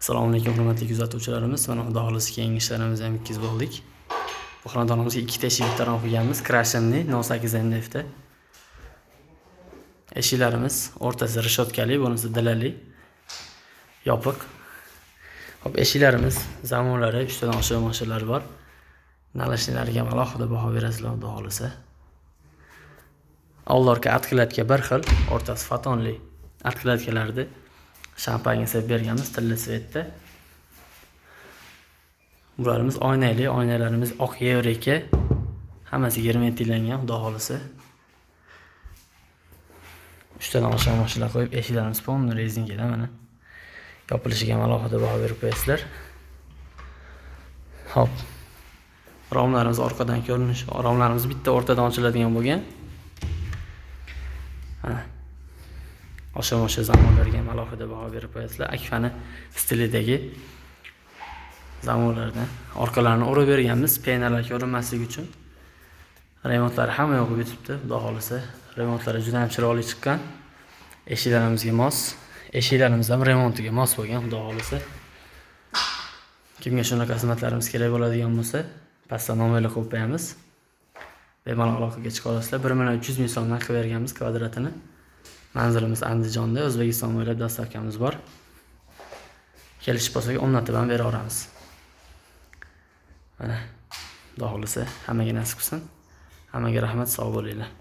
Assalomu alaykum, hurmatli kuzatuvchilarimiz. Mana, Xudo xohlasa, keyingi ishlarimizni ham bitkazib oldik. Bu xonadonimizga ikkita eshik, bitta rom qo'yganmiz. Крашеный 08 MDFda. Eshiklarimiz o'rtasi решётка li, bunisi dilali. Yopiq. Xo'p, eshiklarimiz zamonlari uchtadan oshiq mashinalar bor. Наличный lariga ham alohida baho berasizlar, Xudo xohlasa. Oldi-orqa откладка bir xil, o'rtasi fotonli откладка larda shampanga sepib berganmiz tilla цвет da. Bularimiz oynali, oynalarimiz oq еврика. Hammasi germetiklangan, Xudo xohlasa. Uchtadan oshiq mashinalar qo'yib, eshiklarimiz полный резинка da mana. Yopilishiga ham alohida baho berib qo'yasizlar. Xo'p. Romlarimiz orqadan ko'rinishi, romlarimiz bitta o'rtadan ochiladigan bo'lgan. Mana. Osha-mosha zamonlarga ham alohida baho berib qo'yasizlar. Akfani stilidagi zamonlardan orqalarini o'rab berganmiz, пена lar ko'rinmasligi uchun. Remontlari hamma yog'i bitibdi, Xudo xohlasa. Remontlari juda ham chiroyli chiqqan. Eshiklarimizga mos. Eshiklarimiz ham remontiga mos bo'lgan, Xudo xohlasa. Kimga shunaqa xizmatlarimiz kerak bo'ladigan bo'lsa, pastda nomerlar qo'yib qo'yamiz. Bemalol aloqaga chiqa olasizlar. 1 300 ming so'mdan qilib berganmiz kvadratini. Manzilimiz Andijonda, O'zbekiston bo'ylab доставка miz bor. Kelishib olsak, o'rnatib ham bera olamiz. Mana, Xudo xohlasa, hammaga nasib qilsin. Hammaga rahmat, sog' bo'linglar.